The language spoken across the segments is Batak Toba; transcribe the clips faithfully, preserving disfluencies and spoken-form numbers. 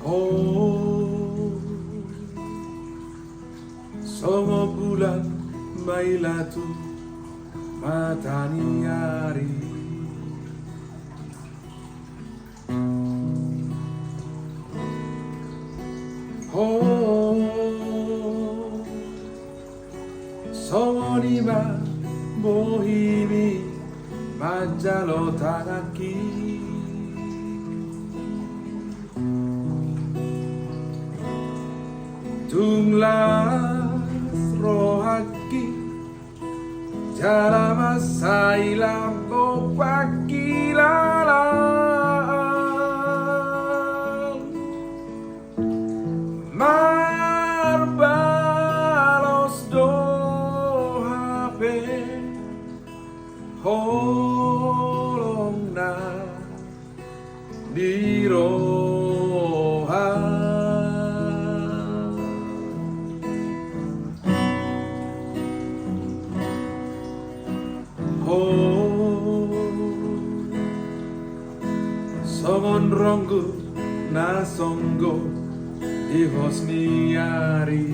Ho, songon bulan maila tu mata ni ari. Ho, songon i ma bohimi manjalo tanganki. Tung las rohangki jala mansai lam pangkilalaan. Marbalos do hape holongna di roha. Ho, songon ronggur na songgot di hos ni ari.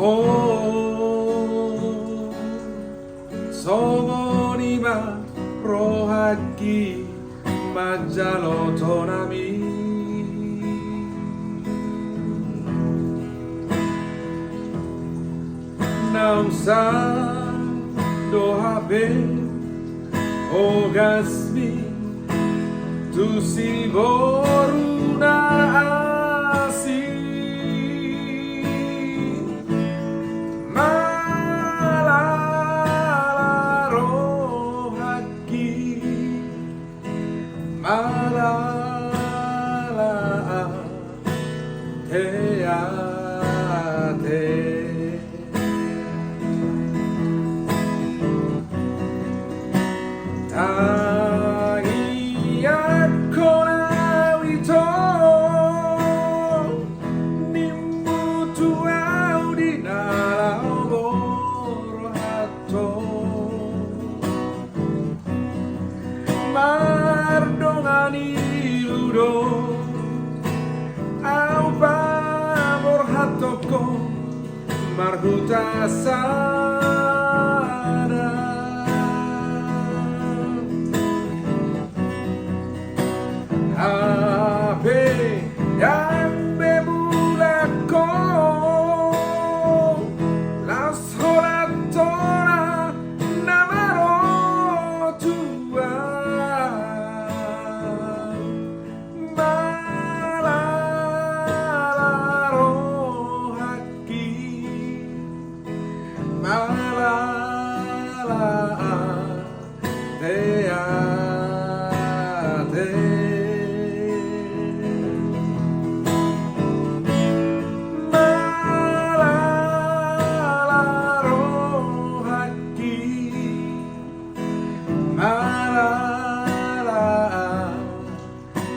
Ho, songon i ma rohangki manjalo tonami. Naung sandok hape bogasmi tu siboru na asing. Malala rohangki, malala ate, ate. Tangiangkon au ito, nimmu tu au di na laho borhat. Mardongan ilu do au paborhathon ho marhuta sada. Hape ndang be mulak ho, las holan tona na marotua. Malala rohangki, malala ate, ate. Malala rohangki, malala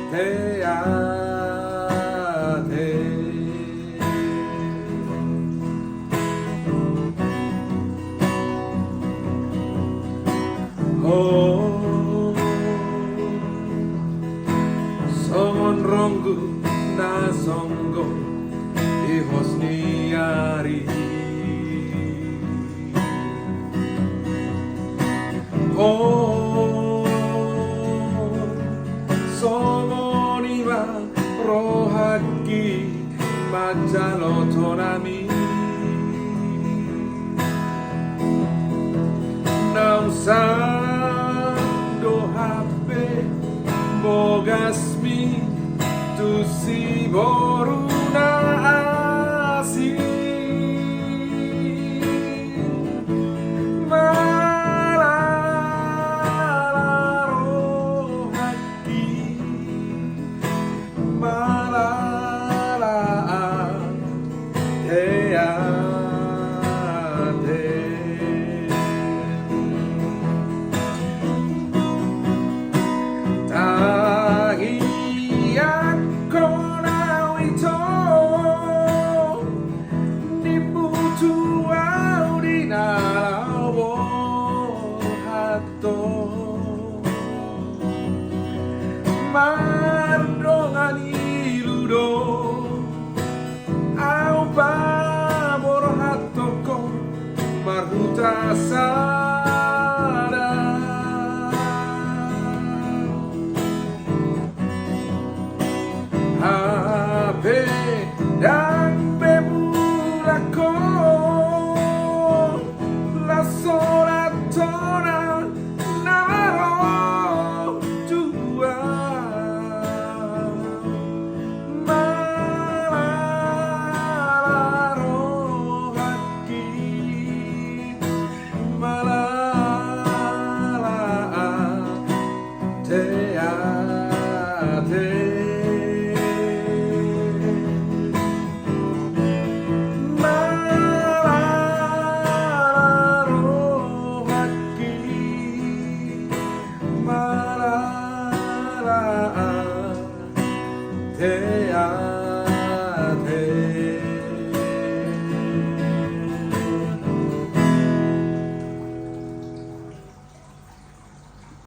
ate, ate. Ho, songon ronggur na songgot di hos ni ari. Ho, songon i ma rohangki manjalo tonami. Naung sandok hape bogasmi tu siboru na asing. Malala rohangki, malala ate, ate. Tangiangkon au ito, nimmu tu au di na laho borhat.